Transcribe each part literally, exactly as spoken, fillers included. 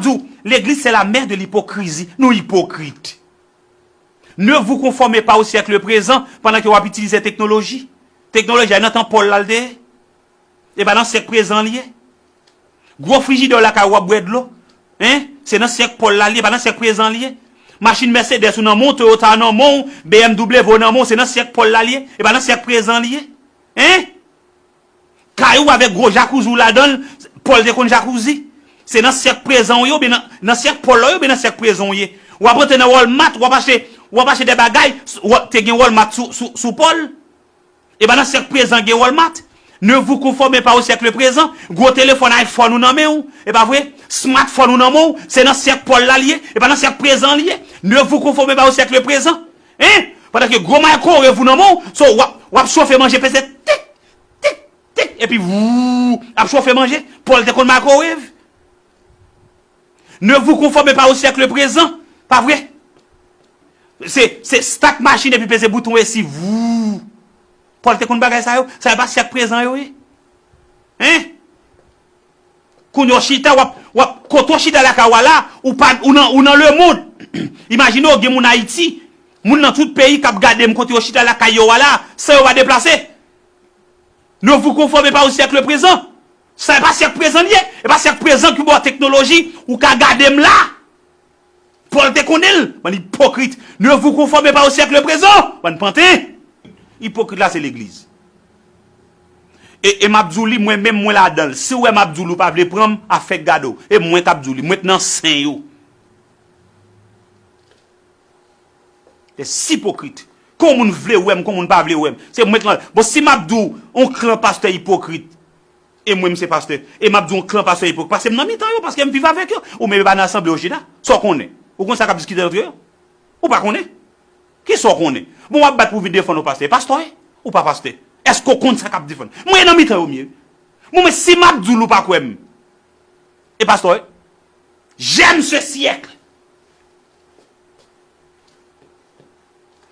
di w, l'église c'est la mère de l'hypocrisie. Nou ipokrit. Ne vous conformez pas au siècle présent pandan ke w ap itilize teknoloji. Teknoloji a nan tan Pòl la l te ye. E pa nan syèk prezan li ye. Gwo frijidè w lakay ou w ap bwè dlo. Hein? Se nan syèk Pòl la li ye, pa nan syèk prezan li ye. Machin Mercedes ou nan men w, Toyota nan men w, B M W nan men w, se nan syèk Pòl la li ye. E pa nan syèk prezan li ye. Hein? Kay ou avèk gwo jakouzi w ladan l, Pòl te konn jakouzi. Se nan syèk prezan w ye, oubyen nan, nan syèk Pòl la w ye, oubyen nan syèk prezan w ye. W ap antre nan Walmart, w ap achte, w ap achte de bagay, w ap, te gen Walmart sou, sou, sou Pòl. E pa nan syèk prezan gen Walmart. Ne vous conformez pas au siècle présent. Gwo telefòn iPhone ou nan men w. E pa vre? Smartphone ou nan men w. Se nan syèk Pòl la l ye. E pa nan syèk prezan l ye. Ne vous conformez pas au siècle présent. Hein? Pandan ke gwo microwave ou nan men w, so w ap, w ap chofe manje peze tik, tik, tik, epi wou, ap chofe manje. Pòl te konn microwave. Ne vous conformez pas au siècle présent. Pa vre? Se, se start machin epi peze bouton esi. Vou. Pòl te konn bagay sa yo. Sa yo pa syèk prezan yo ye. Hein? Kounye w chita, w ap, w ap, kote w chita lakay w a la, ou pa, ou nan, ou nan lemonn. Imajine w gen moun Ayiti, moun nan tout peyi k ap gade m kote yo chita lakay yo a la, san yo pa deplase. Ne vous conformez pas au siècle présent. Sa e pa syèk prezan li ye. E pa syèk prezan ki ba w teknoloji ou ka gade m la. Pòl te konnen l. Bann ipokrit. Ne vous conformez pas au siècle présent. Bann panten. Ipokrit la se legliz. E, e m ap di w li, mwen menm mwen ladan l. Si w wè m ap di w li, ou pa vle pran m, afè k gade w. E mwen k ap di w li. Mwen k nan sen yo. Des hypocrites. Kon moun vle wè m, kon moun pa vle wè m. Se mwen k lan. Bon, si m ap di w, on klan pastè ipokrit, e mwen m se pastè, e m ap di w on klan pastè ipokrit, paske m nan mitan yo, paske m viv avèk yo. Ou menm e pa nan asanble yo chita. Sa w konnen? Ou konn sa k ap diskite antre yo? Ou pa konnen? Kisa w konnen? Bon, w ap bat pou vin defann yon pastè. E pastè w ye? Ou pa pastè? Èske w konn sa k ap defann? Mwen e nan mitan yo m ye. Bon, men si m ap di w, ou pa kwè m. E pastè w ye? J'aime ce siècle.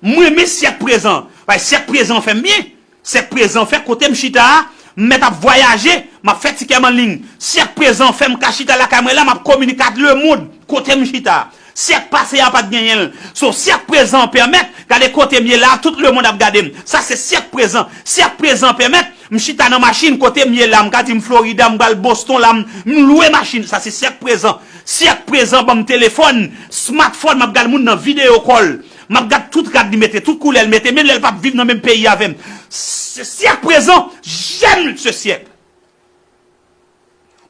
M renmen syèk prezan. Paske syèk prezan fè m byen. Syèk prezan fè kote m chita a, m mèt ap vwayaje, m ap fè ti kè m anliy. Syèk prezan fè m ka chita lakay mwen la, m ap kominike ak lemonn kote m chita a. Syèk pase a pa t genyen l. So, syèk prezan pèmèt, gade kote m ye la, tout lemonn ap gade m. Sa se syèk prezan. Syèk prezan pèmèt, m chita nan machin kote m ye la, m ka di m Florida, m pral Boston la, m, m lwe machin. Sa se syèk prezan. Syèk prezan ban m telefòn, smartphone, m ap gade moun nan video call. M ap gade tout rad li mete, tout koulè l mete, menm lè l p ap viv nan menm peyi avè m. Se syèk prezan, j'aime ce siècle.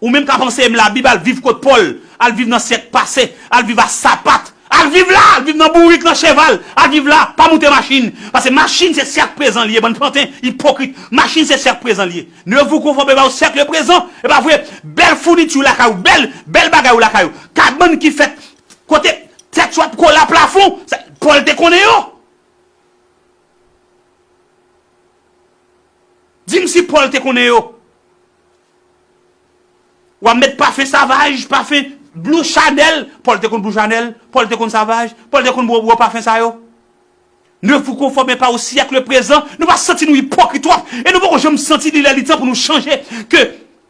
Ou menm k ap anseye m Labib, al viv kot Pòl, al viv nan syèk pase, al viv a sapat, al viv la, al viv nan bourik, nan cheval, al viv la, pa moute machin. Paske machin se syèk prezan li ye, bann panten, ipokrit. Machin se syèk prezan li ye. Ne vous conformez pas au siècle présent. E pa vre, bèl founiti w lakay ou, bèl, bèl bagay ou lakay ou. Kabann ki fèt kote tèt yo ap kole a plafon, sa, Pòl te konnen yo. Di m si Pòl te konnen yo. W ap met pafen savaj, pafen Blue Chanel. Pòl te konn Blue Chanel, Pòl te konn savaj, Pòl te konn bwè, bwè pafen sa yo. Ne vous conformez pas au siècle présent. Nou pa santi nou ipokrit twòp. E nou poko janm santi li lè li tan pou nou chanje. Ke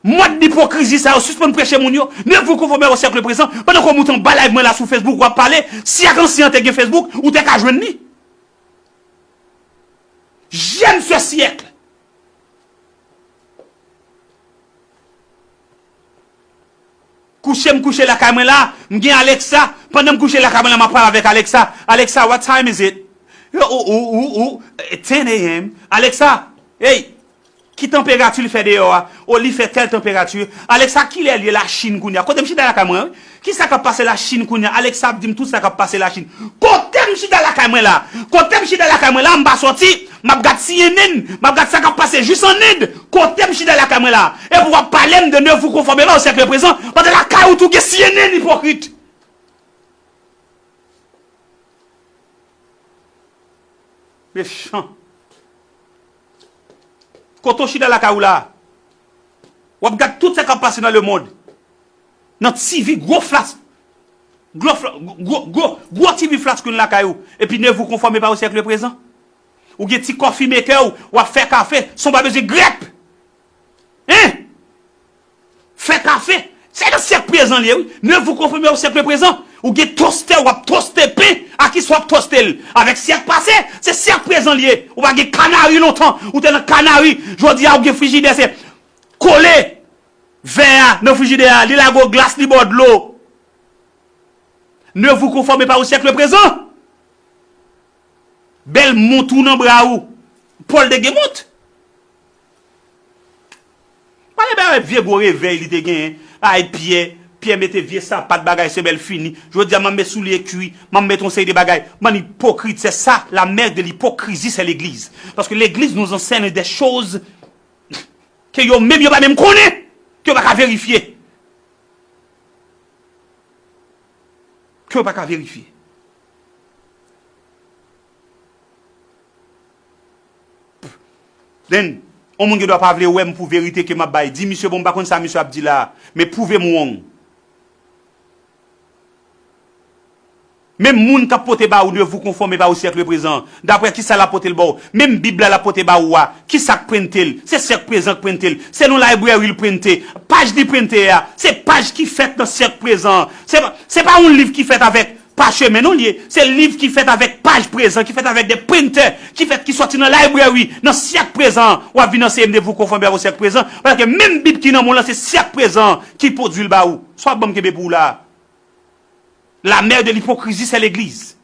mòd ipokrizi sa yo, sispann preche moun yo. Ne vous conformez pas au siècle présent. Pandan ke w moute anba live mwen la sou Facebook, w ap pale. Si ak ansyen an te gen Facebook, ou te ka jwenn li. J'aime ce siècle. Kouche m kouche lakay mwen la, m gen Alexa. Pandan m kouche lakay mwen la, m ap pale avèk Alexa. Alexa, what time is it? Yo, ou, ou, ou, ou, eh, ten a m. Alexa, hey, ki tanperati l fè deyò a? O, li fè tèl tanperati. Alexa, kilè l ye Lachin kounye a? Kote m chita lakay mwen, wi. Kisa k ap pase Lachin kounye a? Alexa ap di m tout sa k ap pase Lachin. Kote m chita lakay mwen la? Kote m chita lakay mwen la, m pa sòti. M ap gad C N N, m ap gad sa k ap pase jis ann End. Kote m chita lakay mwen la? Epi w ap pale m de ne vous conformez pas au siècle présent, pandan lakay ou tou gen C N N, ipokrit. Mechan. Kote w chita lakay ou la? W ap gad tout sa k ap pase nan lemonn. Nan T V, gwo flat, gwo, fla- gwo, gwo, gwo T V flat screen lakay ou. Epi ne vous conformez pas au siècle présent. Ou gen ti coffee maker ou, w ap fè kafe, san w pa bezwen grèp. Hein? Fè kafe. Se nan syèk Prezan li ye, wi. Ne vous conformez pas au siècle présent. Ou gen tostè, w ap toste pen. A kisa w ap toste l? Avèk syèk pase, se syèk prezan li ye. Ou pa gen kanari lontan. Ou te nan kanari. Jodi a, ou gen frijidè, se kole vè a nan frijidè a. Li lage w glas, li ba w dlo. Ne vous conformez pas au siècle présent. Bèl mont ou nan bra ou. Pòl te gen mont. Pale bay vye gwo revèy li te genyen. Ay, Pyè, Pyè mete vye sapat, bagay, semèl fini. Jodi a, m ap met soulye kwi, m ap met yon seri de bagay. Bann ipokrit, c'est ça, la mère de l'hypocrisie, c'est l'église. Parce que l'église nous enseigne des choses ke yo menm, yo pa menm konnen, ke yo pa ka verifye. Ke yo pa ka verifye. Then, yon moun gen dwa pa vle wè m pou verite ke m ap bay. Di misye, bon, m pa konn sa misye ap di la, men pwouve m wrong. Menm moun k ap pote ba ou, ne vous conformez pas au siècle présent. Daprè kisa l ap pote l ba w? Menm Bib la l ap pote ba ou a, kisa k prente l? Se syèk prezan k prente l. Se nan library l prente. Paj li prente a, se paj ki fèt nan syèk prezan an. Se pa, se pa yon liv ki fèt avèk pachemen non l ye. Se liv ki fèt avèk paj prezan, ki fèt avèk de prentè, ki fèt, ki sòti nan library, nan syèk prezan an. W ap vin anseye m de vous conformer au siècle présent. Paske menm Bib ki nan men w lan, se syèk prezan an ki pwodui l ba ou. Sa w ap ban m kenbe pou ou la a? La mère de l'hypocrisie, c'est l'église.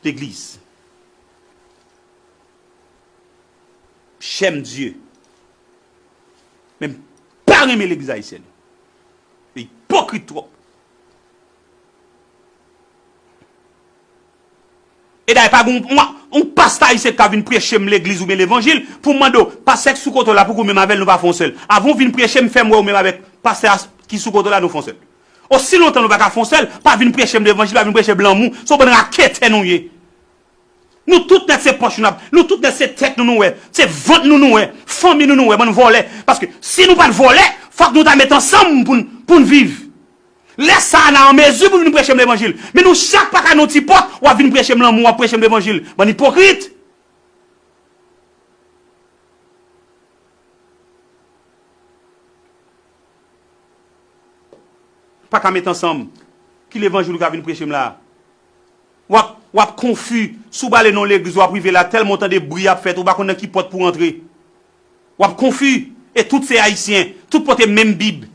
Legliz. J'aime Dieu. Men m pa renmen legliz ayisyèn. Yo ipokrit twòp. E dayè, pa gen yon, yon pastè ayisyen ki ka vin preche m legliz oubyen levanjil pou m mande w, pastè ki sou kote w la, pouki w menm avè l nou pa fè yon sèl? Avan w vin preche m, fè m wè w menm avèk pastè a ki sou kote w la, nou fè yon sèl. Osi lontan nou pa ka fè yon sèl, pa vin preche m levanjil, pa vin preche m lanmou, se yon bann raketè nou ye. Nou tout nèt se pòch nou ap, nou tout nèt se tèt nou nou wè, se vant nou nou wè, fanmi nou nou wè, bann vòlè. Paske si nou pa t vòlè, fòk nou ta met ansanm pou n, pou n viv. Lè sa a, n a an mezi pou vin preche m levanjil. Men nou chak pa ka nan yon ti pòt, w ap vin preche m lanmou, w ap preche m levanjil. Bann ipokrit! Pa ka met ansanm. Ki levanjil ou ka vin preche m la a? W ap, w ap konfi. Si w prale nan yon legliz, w ap rive la, tèlman w tande bri ap fèt, ou pa konn nan ki pòt pou w antre. W ap konfi. E tout se ayisyen. Tout pote menm Bib.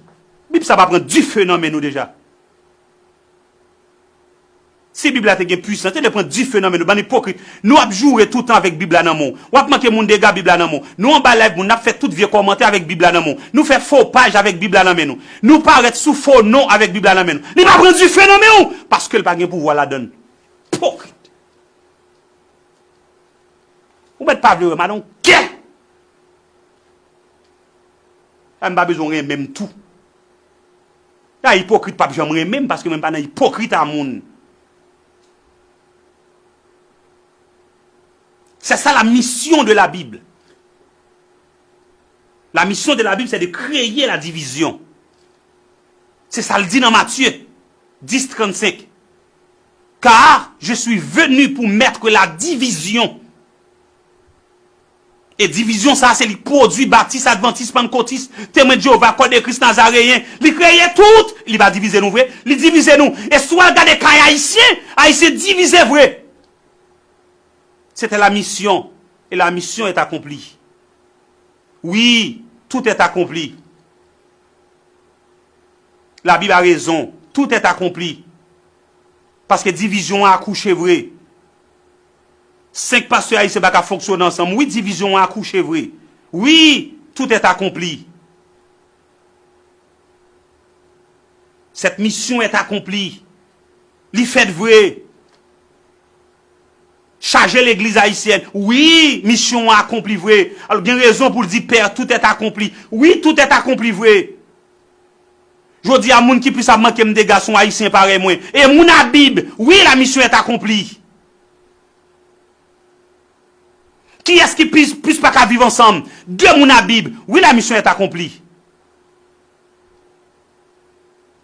Bib sa pa pran dife nan men nou deja. Si Bib la te gen pwisans, te dwe pran dife nan men nou, bann ipokrit. Nou ap joure toutan avèk Bib la nan men w. W ap manke moun dega, Bib la nan men w. Nou anba live moun, n ap fè tout vye kòmantè avèk Bib la nan men w. Nou fè fo paj avèk Bib la nan men nou. Nou parèt sou fo non avèk Bib la nan men nou. Li pa pran dife nan men w, paske l pa gen pouvwa ladan l. Ipokrit. Ou mèt pa vle wè m, I don't care. A, m pa bezwen w renmen m tou. A, ipokrit p ap janm renmen m, paske mwen pa nan ipokrit a moun. C'est ça la mission de la Bible. La mission de la Bible, c'est de créer la division. Se sa l di nan Matye dis trannsenk. Car je suis venu pour mettre la division. E divizyon sa a, se li k pwodui Batis, Advantis, Pannkotis, Temwen de Jewova, Kò de Kris Nazareyen. Li kreye tout. Li pa divize nou vre. Li divize nou. E si w al gade kay ayisyen, ayisyen divize vre. C'était la mission. Et la mission est accomplie. Oui, tout est accompli. La Bible a raison. Tout est accompli. Paske divizyon an akouche vre. Senk pastè ayisyen pa ka fonksyone ansanm. Wi, divizyon an akouche vre. Wi, tout est accompli. Cette mission est accomplie. Li fèt vre. Chaje legliz ayisyèn. Wi, misyon an akonpli vre. Alò, gen rezon pou l di, Pè, tout est accompli. Wi, tout est accompli vre. Jodi a, moun ki plis ap manke m dega se yon ayisyen parèy mwen. E moun a Bib. Wi, la mission est accomplie. Kiyès ki plis, plis pa ka viv ansanm? De moun a Bib. Wi, la mission est accomplie.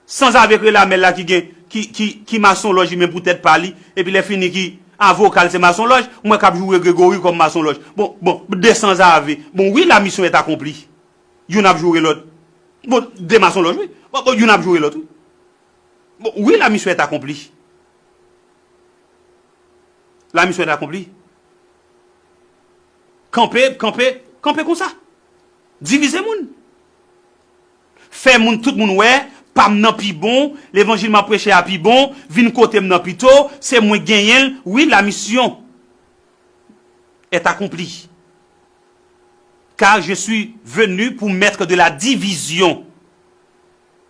Sanzave k rele Amèl la ki gen, ki, ki, ki masonlòj li menm pou tèt pa li, epi lè fini ki, Avoka l se masonlòj, m wè k ap joure Gregori kòm masonlòj. Bon, bon, de sanzave. Bon, wi, la mission est accomplie. Youn ap joure lòt. Bon, de masonlòj, wi. Bon, bon, youn ap joure lòt, wi. Bon, wi, la mission est accomplie. La mission est accomplie. Kanpe, kanpe, kanpe konsa. Divize moun. Fè moun, tout moun wè, pa m nan pi bon, levanjil m ap preche a pi bon, vin kote m nan pito, se mwen genyen l. Wi, la mission est accomplie. Car je suis venu pour mettre de la division.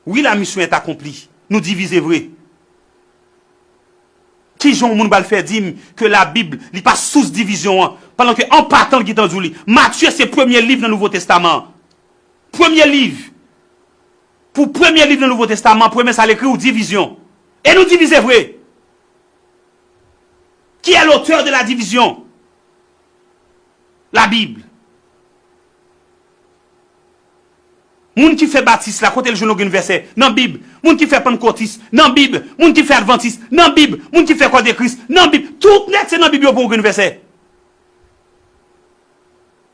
Wi, la mission est accomplie. Nou divize vre. Kijan yon moun pral fè di m ke Labib, li pa sous divizyon an, pandan ke an patan l gentan di w li? Matye se premye liv nan Nouvo Testaman an. Premye liv. Pou premye liv nan Nouvo Testaman, premye sa l ekri w divizyon. E nou divize vre. Qui est l'auteur de la division? La Bible. Moun ki fè batis la, kote l jwenn yon grenn vèsè? Nan Bib. Moun ki fè pannkotis? Nan Bib. Moun ki fè advantis? Nan Bib. Moun ki fè kò de Kris? Nan Bib. Tout nèt se nan Bib yo pran yon grenn vèsè.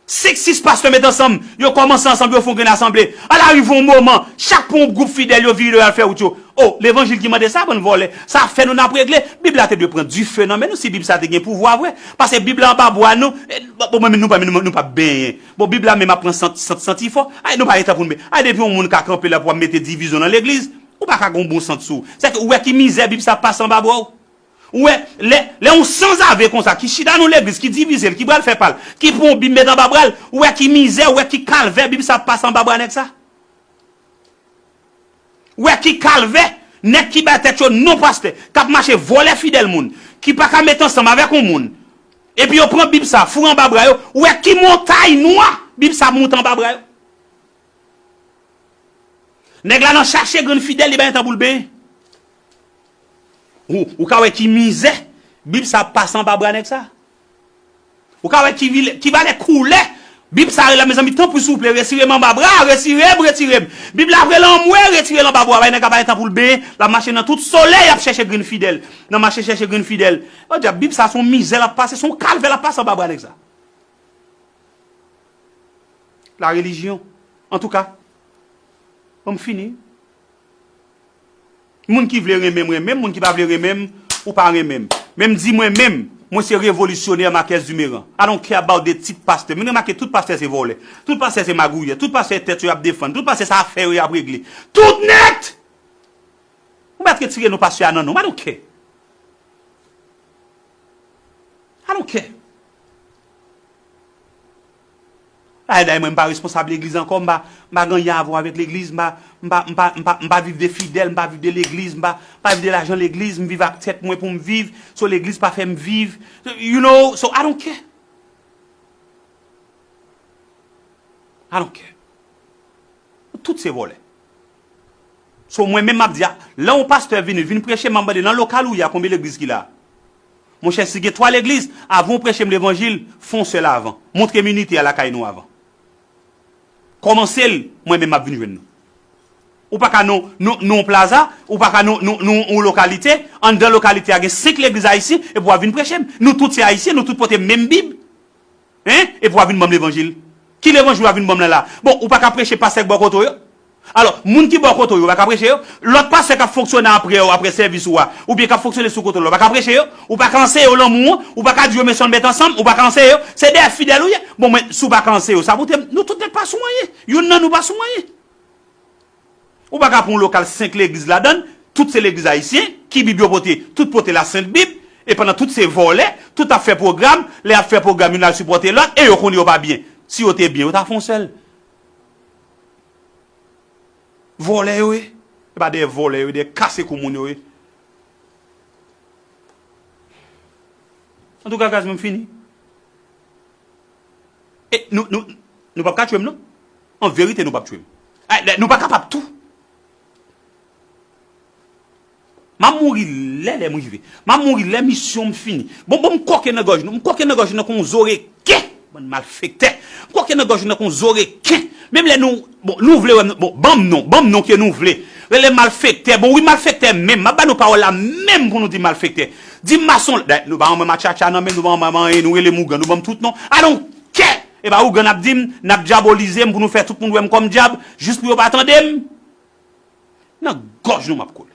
Senk, sis pastè met ansanm, yo kòmanse ansanm, yo fè yon grenn asanble. Ala rive yon moman, chak pou yon gwoup fidèl, yo vire, yo al fè wout yo. O, levanjil ki mande sa, bann vòlè. Sa fè nou n ap regle. Bib la te dwe pran dife nan men nou si Bib sa te gen pouvwa vre. Paske Bib la anba bra nou, e, bon, bon, men nou pa, nou, nou pa benyen. Bon, Bib la menm ap pran sant, sant, santifò. Ay, nou pa gen tan pou nou benyen. Ay, depi yon moun ka kanpe la pou ap mete divizyon nan legliz, ou pa ka gen yon bon sant sou ou. Sèke ou wè ki mizè Bib sa ap pase anba bra w. Ou wè, lè, lè yon sanzave konsa, ki chita nan legliz, ki divize l, ki pral fè pa l, ki pran yon Bib met anba bra l, ou wè ki mizè, ou wè ki kalvè Bib sa ap pase anba bra nèg sa. Ou wè ki kalvè, nèg ki bay tèt yo non pastè, k ap mache vòlè fidèl moun, ki pa ka met ansanm avèk yon moun, epi yo pran Bib sa, foure anba bra yo, ou wè ki montay nwa Bib sa ap moute anba bra yo. Nèg la nan chache grenn fidèl, li pa gen tan pou l benyen. Ou, ou ka wè ki mizè Bib sa ap pase anba bra nèg sa. Ou ka wè ki, ki valè koulè Bib sa rele la, mezanmi, tanpri souple, retire m anba bra, retire m, retire m. Bib la ap rele anmwe, retire l anba bra, bay nèg la pa gen tan pou l benyen, l ap mache nan tout solèy, ap chèche grenn fidèl. Nan mache chèche grenn fidèl. O dyab, Bib sa se yon mizè l ap pase, se yon kalvè l ap pase anba bra nèg sa. La religion. Antouka, ban m fini. Moun ki vle renmen m, renmen m. Moun ki pa vle renmen m, ou pa renmen m. Men m di mwen menm, mwen se revolisyonè Marquez Dumeran. I don't care about the tit pastè. Men remake, tout pastè se vòlè. Tout pastè se magouyè. Tout pastè tèt yo y ap defann. Tout pastè se afè yo y ap regle. Tout nèt! Ou mèt retire non pastè a nan non m. I don't care. I don't care. Ay, dayè, mwen, m pa responsab legliz ankò, m pa, m pa gen anyen a wè avèk legliz, m pa, m pa, m pa, m pa, m pa viv de fidèl, m pa viv de legliz, m pa, m pa viv de lajan legliz, m viv ak tèt mwen pou m viv, so legliz pa fè m viv, you know, so I don't care. I don't care. Nou tout se vòlè. So, mwen menm m ap di a, lè yon pastè vini, vin preche, m ap mande nan lokal ou ye a, konbyen legliz ki la? Monchè, si gen twa legliz, avan w preche m levanjil, fè yon sèl avan. Montre m inite a lakay nou avan. Kòmanse l, mwen menm m ap vin jwenn nou. Ou pa ka nan, nan, nan yon plaza, ou pa ka nan, nan, nan yon lokalite, anndan lokalite a gen senk legliz ayisyen, epi w ap vin preche m. Nou tout se ayisyen, nou tout pote menm Bib. Hein? Epi w ap vin ban m levanjil. Ki levanjil w ap vin ban m la la? Bon, ou pa ka preche pastè k bò kote w yo? Alò, moun ki bò kote w yo, ou pa ka preche yo? Lòt pastè k ap fonksyone apre w, apre sèvis ou a, oubyen k ap fonksyone sou kote w la, ou pa ka preche yo? Ou pa ka anseye yo lanmou an? Ou pa ka di yo mesye ann met ansanm? Ou pa ka anseye yo? Se de fidèl ou ye? Bon, mwen, si w pa ka anseye yo, sa pou te, nou tout nèt pa sou anyen. Youn nan nou pa sou anyen. Ou pa ka pran yon lokal senk legliz ladann, tout se legliz ayisyen, ki Bib yo pote? Tout pote la Sent Bib, e pandan tout se vòlè, tout ap fè pwogram, lè y ap fè pwogram, youn al sipòte lòt, e yo konnen yo pa byen. Si yo te byen, yo ta fè yon sèl. Vòlè yo ye. E pa dèyè vòlè yo ye, dèyè kase kou moun yo ye. Antouka, guys, mwen fini. E nou, nou, nou p ap ka tchwe m, non. An verite, nou p ap tchwe m. Ay, lè, nou pa kapab tou. M ap mouri lè, lè m rive. M ap mouri lè misyon m fini. Bon, bon, m kòke nan gòj nou. M kòke nan gòj nou nan kon zo reken. Bann malfektè. M kòke nan gòj nou nan kon zo reken. Menm lè nou, bon, nou vle wè m, bon, ban m non, ban m non ke nou vle. Rele malfektè. Bon, wi, malfektè menm. M ap ba nou pawòl la menm pou nou di malfektè. Di m mason, dayè, nou pa renmen matchatcha nan men, nou pa renmen anyen, nou rele m ougan, nou ban m tout non. I don't care! E pa ougan n ap di m, n ap dyabolize m pou nou fè tout moun wè m kòm dyab, jis pou yo pa tande m. Nan gòj nou m ap kole.